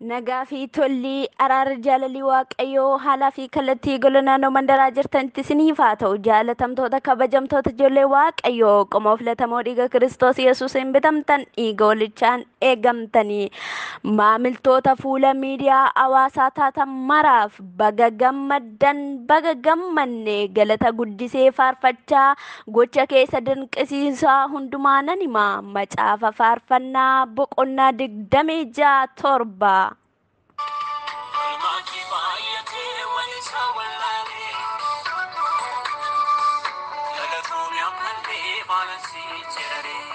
Nagaa fi tolli araarri jaalalli Waaqayyoo haalaa fi kallattii gola naannoo mandaraa jirtanitti isiniif haa ta'u. Jaalatamtoota kabajamtoota ijoollee Waaqayyoo qomoo filatamoo dhiiga Kiristoos Yesuusiin bitamtan, dhiiga hoolichaan eegamtanii, maamiltoota fuula miidiyaa hawaasaa taatan maraaf baga gammaddan, baga gammanne. Galata guddisee faarfachaa gocha keessa dinqisiisaa hundumaa nan hima. Macaafa Faarfannaa boqonnaa 26:7. Ilmaanki baay'atee wal isaa wallaalee, galatoomii ammallee maalan si jedhanii.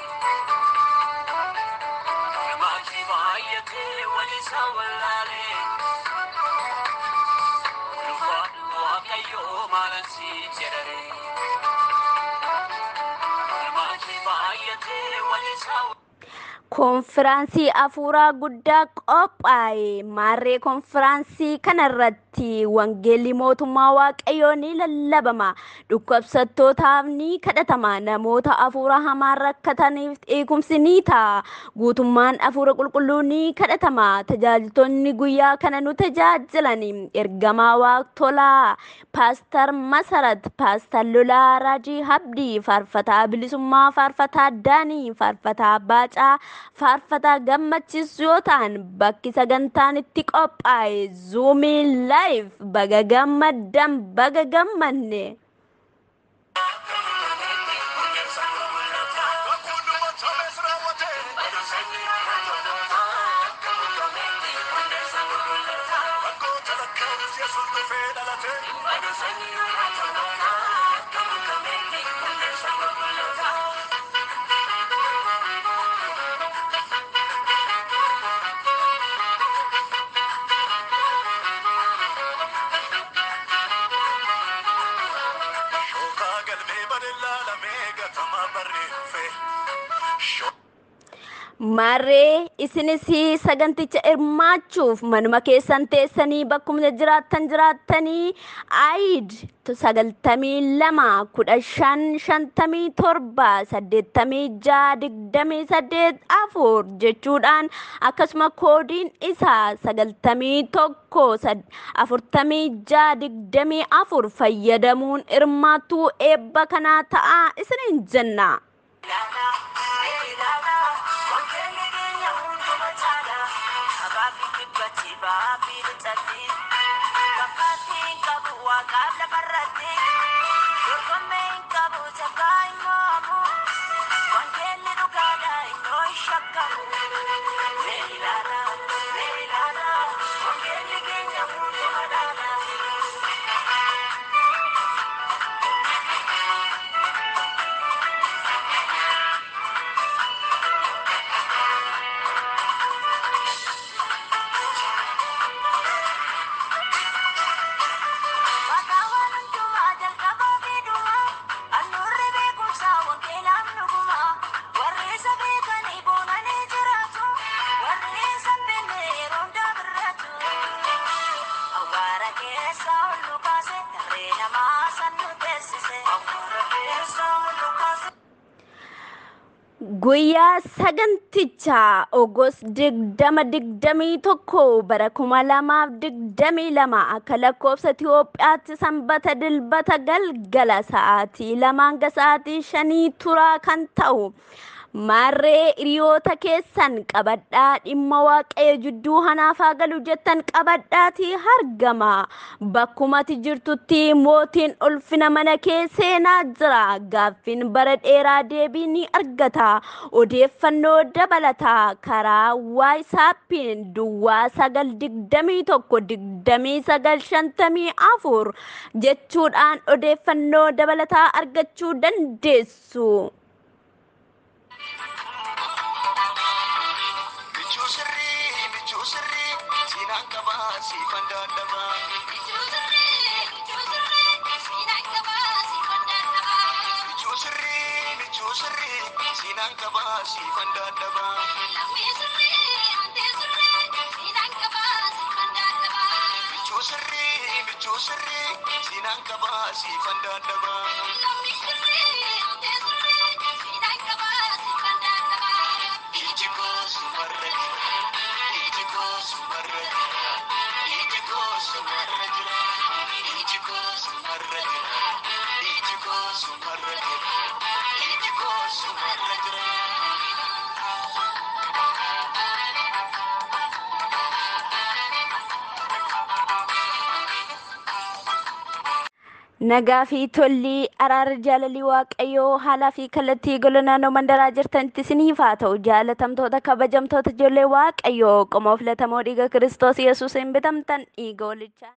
Ilmaanki baay'atee wal isaa wallaalee, ulfaadhu Waaqayyoo maalan si jedhanii. Ilmaanki baay'atee wal isaa. Konfiraansii afuuraa guddaa qophaa'e. Maarree konfiraansii kanarratti wangeelli mootummaa Waaqayyoo ni lallabama. Dhukkubsattootaaf ni kadhatama. Namoota afuura hamaan rakkataniif eegumsi ni ta'a. Guutummaan afuura qulqulluu ni kadhatama. Tajaajiltoonni guyyaa kana nu tajaajilan Ergamaa Waaqtolaa, Paastar Masarat, Paastar Lolaa Raajii Habdii, Faarfataa Bilisummaa, Faarfataa Daanii, Faarfataa Baacaa, Faarfataa Gammachiisu yoo ta'an, bakki sagantaan itti qophaa'e Zuumii Live. Baga gammaddan, baga gammanne. Shookaa galmee badeellaalamee gatamaa barree dhufe. Maarree isinis saganticha hirmaachuuf manuma keessan teessanii bakkuma jiraattan jiraattanii ayid 92 15 57 86 28 4 jechuudhaan, akkasuma koodiin isaa 91 46 24 fayyadamuun hirmaattuu eebba kanaa ta'a isiniin jenna. Wangeelli keenya hunduma caala. Abaafi kibbatti baafi lixatti. Fakkaattii hin qabu waaqaaf lafarratti. Dorgommee hin qabu takkaa hin mo'amu. Wangeelli dhugaadha innoo hin shakkamu. Mee ilaala, mee ilaala, wangeelli keenya hunduma dhaala. Waaqaawwan hundumaa jalqabaa fi dhumaa, handhuurri beekumsaa wangeelaan dhugumaa. Warri isa beekanii boonanii jiraatu, warri isa hin beekne yeroo hundaa birraatu. Awwaara keessa ol nu kaase, tarree namaa san nu teessise. Awwaara keessa ol nu kaase. Guyyaa sagantichaa Ogos 20 21 bara 2022 akka lakkoofsa Itiyoophiyaatti sanbata dilbata galgala sa'aatii 2 hanga sa'aatii 5 turaa kan ta'u. Maarree hiriyoota keessan qabadhaa, dhimma Waaqayyo jidduu hanaafaa galu jettan qabadhaatii argama. Bakkumati jirtutti mootiin ulfina mana kee seenaa jira. Gaaffiin bara dheeraa deebii ni argata. Odeeffannoo dabalataa karaa Waayisaappiin duwwaa 9 21 29 54 jechuudhaan odeeffannoo dabalataa argachuu dandeessu. Michuu sirrii, michuu sirrii, siinaan qabaa siifan dadhabaa. Michuu sirrii, michuu sirrii, siinaan qabaa siifan dadhabaa. Michuu sirrii, michuu sirrii, siinaan qabaa siifan dadhabaa. Iji koo sumarra jira, iji koo. sumarra jira. Iji koo sumarra jira. Iji koo sumarra jira. Iji koo sumarra jira. Iji koo sumarra jira. Nagaa fi tolli araarri jaalalli Waaqayyoo haalaa fi kallattii gola naannoo mandaraa jirtanitti isiniif haa ta'u. Jaalatamtoota kabajamtoota ijoollee Waaqayyoo qomoo filatamoo dhiiga Kiristoos Yesuusiin bitamtan dhiiga hoolichaa.